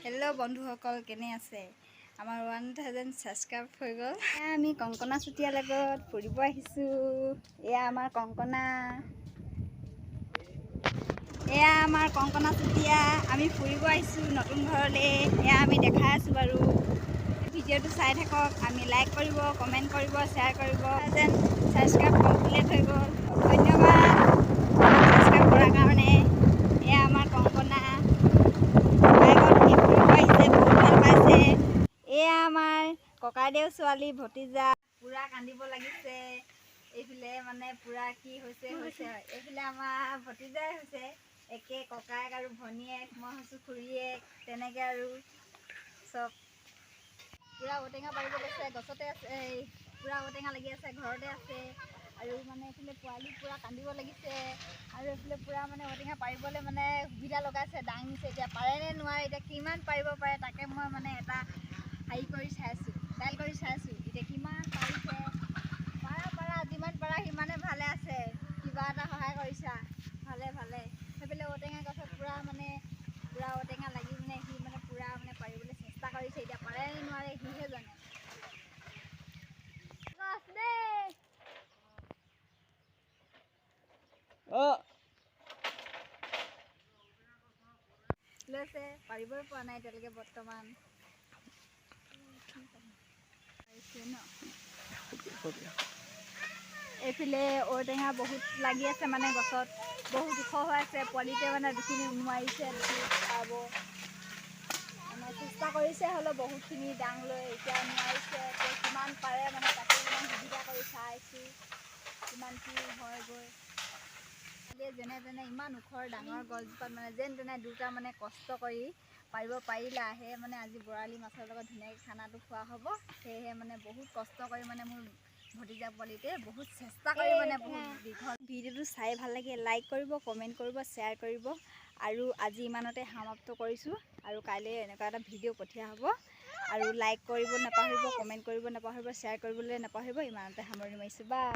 Hello' বন্ধুসকল, কেনে আছে? আমাৰ 1000 ছাবস্ক্ৰাইব হৈ গ'ল। এয়া আমি কংকনা চুতীয়াৰ লগত ফুৰিব আহিছোঁ। এয়া আমাৰ কংকনা, এয়া আমাৰ কংকনা চুতীয়া। আমি ফুৰিব আহিছোঁ নতুন ঘৰলৈ। এয়া আমি দেখাই আছোঁ বাৰু। ভিডিঅ'টো চাই থাকক। আমি লাইক কৰিব, কমেণ্ট কৰিব, শ্বেয়াৰ কৰিব। যেন ছাবস্ক্ৰাইব কমপ্লিট হৈ গ'ল। ধন্যবাদ ছাবস্ক্ৰাইব কৰাৰ কাৰণে। এয়া আমাৰ কংকনা বাইকত উঠি ফুৰিব আহিছে, বহুত ভাল পাইছে। এয়া আমাৰ ককাইদেউ ছোৱালী ভতিজা, পূৰা কান্দিব লাগিছে। এইফালে মানে পূৰা কি হৈছে হৈছে। এইফালে আমাৰ ভতিজাই হৈছে, একে ককায়েক আৰু ভনীয়েক, মই হৈছোঁ খুৰীয়েক, তেনেকৈ আৰু চব। পূৰা ঔটেঙা পাৰিব গৈছে, গছতে আছে, এই পূৰা ঔটেঙা লাগি আছে, ঘৰতে আছে। আৰু মানে এইফালে পোৱালি পূৰা কান্দিব লাগিছে। আৰু এইফালে পূৰা মানে ঔটেঙা পাৰিবলৈ মানে সুবিধা লগাইছে, দাং নিছে। এতিয়া পাৰে নে নোৱাৰে, এতিয়া কিমান পাৰিব পাৰে তাকে মই মানে এটা হেৰি কৰি চাইছোঁ, ট্ৰাইল কৰি চাইছোঁ। এতিয়া কিমান পাৰিছে, পাৰা পাৰা, যিমান পাৰা সিমানে ভালে আছে। কিবা এটা সহায় কৰিছা, ভালে ভালে। সেইফালে ঔটেঙা গছত পূৰা মানে পূৰা ঔটেঙা লাগি মানে সি মানে পূৰা মানে পাৰিবলৈ চেষ্টা কৰিছে। এতিয়া পাৰে নে নোৱাৰে সিহে জানে। গছ দেই লৈছে, পাৰিবই পৰা নাই এতিয়ালৈকে বৰ্তমান। পাৰিছে ন? এইফালে ঔটেঙা বহুত লাগি আছে, মানে গছত বহুত ওখ হৈ আছে। পোৱালিটোৱে মানে দুখিনি নোৱাৰিছে, দুখিনি পাব মানে চেষ্টা কৰিছে, হ'লেও বহুতখিনি দাং লৈ এতিয়া নোৱাৰিছে। এতিয়া কিমান পাৰে মানে তাকে ইমান সুবিধা কৰি চাইছোঁ, কিমান কি হয়গৈ। পোৱালিয়ে যেনে তেনে ইমান ওখৰ ডাঙৰ গছজোপাত মানে যেন তেনে দুটা মানে কষ্ট কৰি পাৰিব পাৰিলা। সেয়ে মানে আজি বৰালি মাছৰ লগত ধুনীয়াকৈ খানাটো খোৱা হ'ব। সেয়েহে মানে বহুত কষ্ট কৰি মানে মোৰ ভতিজা পোৱালিটোৱে বহুত চেষ্টা কৰি মানে বহুত দীঘল। ভিডিঅ'টো চাই ভাল লাগে লাইক কৰিব, কমেণ্ট কৰিব, শ্বেয়াৰ কৰিব। আৰু আজি ইমানতে সমাপ্ত কৰিছোঁ। আৰু কাইলৈ এনেকুৱা এটা ভিডিঅ' পঠিওৱা হ'ব। আৰু লাইক কৰিব নাপাহৰিব, কমেণ্ট কৰিব নাপাহৰিব, শ্বেয়াৰ কৰিবলৈ নাপাহৰিব। ইমানতে সামৰণি মাৰিছোঁ, বাই।